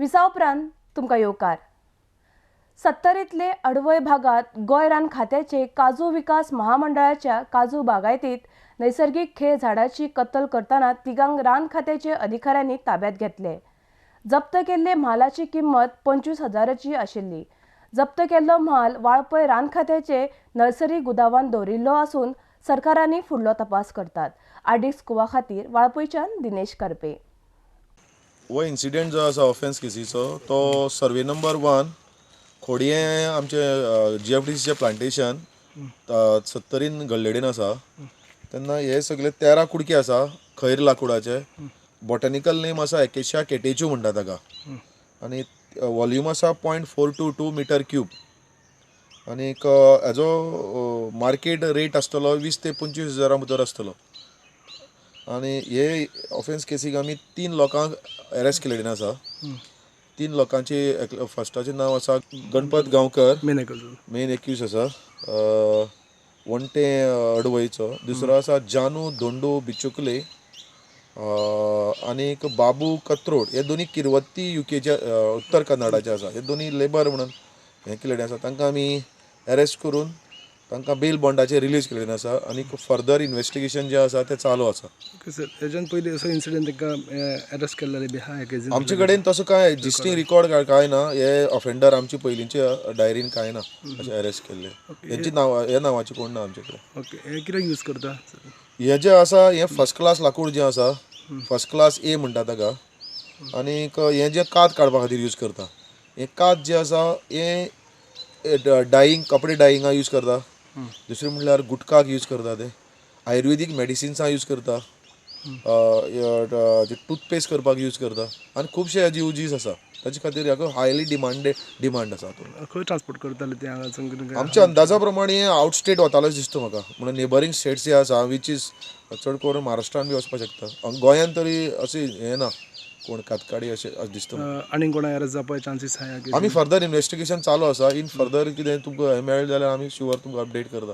विसा उपरांत तुमकां येवकार. सत्तरींतले अडवय भागात गोंय रान खात्याचे काजू विकास महामंडळाच्या काजू बागायतीत नैसर्गिक खेळ झाडाची कत्तल करताना तिगांक रान खात्याचे अधिकाऱ्यांनी ताब्यात घेतले. जप्त केल्ले म्हालाची किंमत 25,000ची आशिल्ली. जप्त केल्लो म्हाल वाळपय रान खात्याचे नर्सरी गुदावान दवरिल्लो आसून सरकारांनी फुडलो तपास करतात. आरडीएक्स गोवा खातीर वाळपयच्यान दिनेश कर्पे. हो इन्सिडेंट जो आसा ऑफेन्स केसीचो, तो सर्वे नंबर 1, खोडयें, आमचे जीएफडीसीचें प्लांटेशन, सत्तरीन गल्लेडीन आसा. तेन्ना हे सगळे 13 कुडके आसा खैर लांकूडाचे. बॉटॅनिकल नेम आसा एकेशिया केटेचू म्हणटा ताका आनी वॉल्यूम आसा 0.422 meter cube आनीक हेजो मार्केट रेट आसतलो 20 ते 25 हजारां भितर आसतलो. आनी हे ऑफेन्स केसीक आमी तीन लोकांक अरेस्ट केल्ले आसा. तीन लोकांची, फर्स्टाचें नांव आसा Ganpat Gaonkar. Main accused. Main accused आसा, वंटे अडवयचो. दुसरो आसा जानू धोंडू बिचुकले आनीक बाबू कत्रोड. हे दोनी किरवत्ती युकेचे, उत्तर कन्नडाचे आसा. हे दोनी लेबर म्हणून हें केलेले आसा. तांकां आमी अरेस्ट करून तांकां बेल बॉन्डाचेर रिलीज केलेलें आसा आनी फर्दर इन्वेस्टिगेशन जें आसा तें चालू आसा. ओके सर, हेज्यान पयलीं असो इन्सिडेंट तांकां अरेस्ट केल्ले बी आहा केसीन? आमचे कडेन तसो कांय एग्जिस्टींग रिकॉर्ड कांय ना. हे ऑफेंडर आमची पयलींच्या डायरीन कांय ना अशें अरेस्ट केल्ले. हेंची नांव, ह्या नांवाची कोण ना आमचे कडेन. ओके, हे कित्याक यूज करता? हें जें आसा, हें फर्स्ट क्लास लाकूड जें आसा, फर्स्ट क्लास ए म्हणटा ताका. आनीक हें जें कात काडपा खातीर यूज करता. हें कात जें आसा, हें डायींग, कपडे डायिंगा यूज करता. दुसरें म्हणल्यार गुटकाक यूज करता, ते आयुर्वेदीक मेडिसिन्सां यूज करता, टूथपेस्ट करपाक यूज करता आनी खुबशे हेजे युजीस आसा. ताचे खातीर हाका हायली डिमांडेड, डिमांड आसा हातूंत. खंय ट्रान्सपोर्ट करताले ते हांगासून? आमच्या अंदाजा प्रमाणे आउट स्टेट वतालो दिसता म्हाका. म्हणून नेबरींग स्टेट्स जे आसा, which is चड करून महाराष्ट्रान बी वचपाक शकता. गोंयान तरी अशें हें ना कोण कातकाडी अशें अशें दिसता म्हाका. आनी कोणा अरेस्ट जावपा चान्सीस आहा? आमी फर्दर इन्वेस्टिगेशन चालू आसा. इन फर्दर कितें तुमकां हें मेळ्ळें जाल्यार आमी शुअर तुमकां अपडेट करता.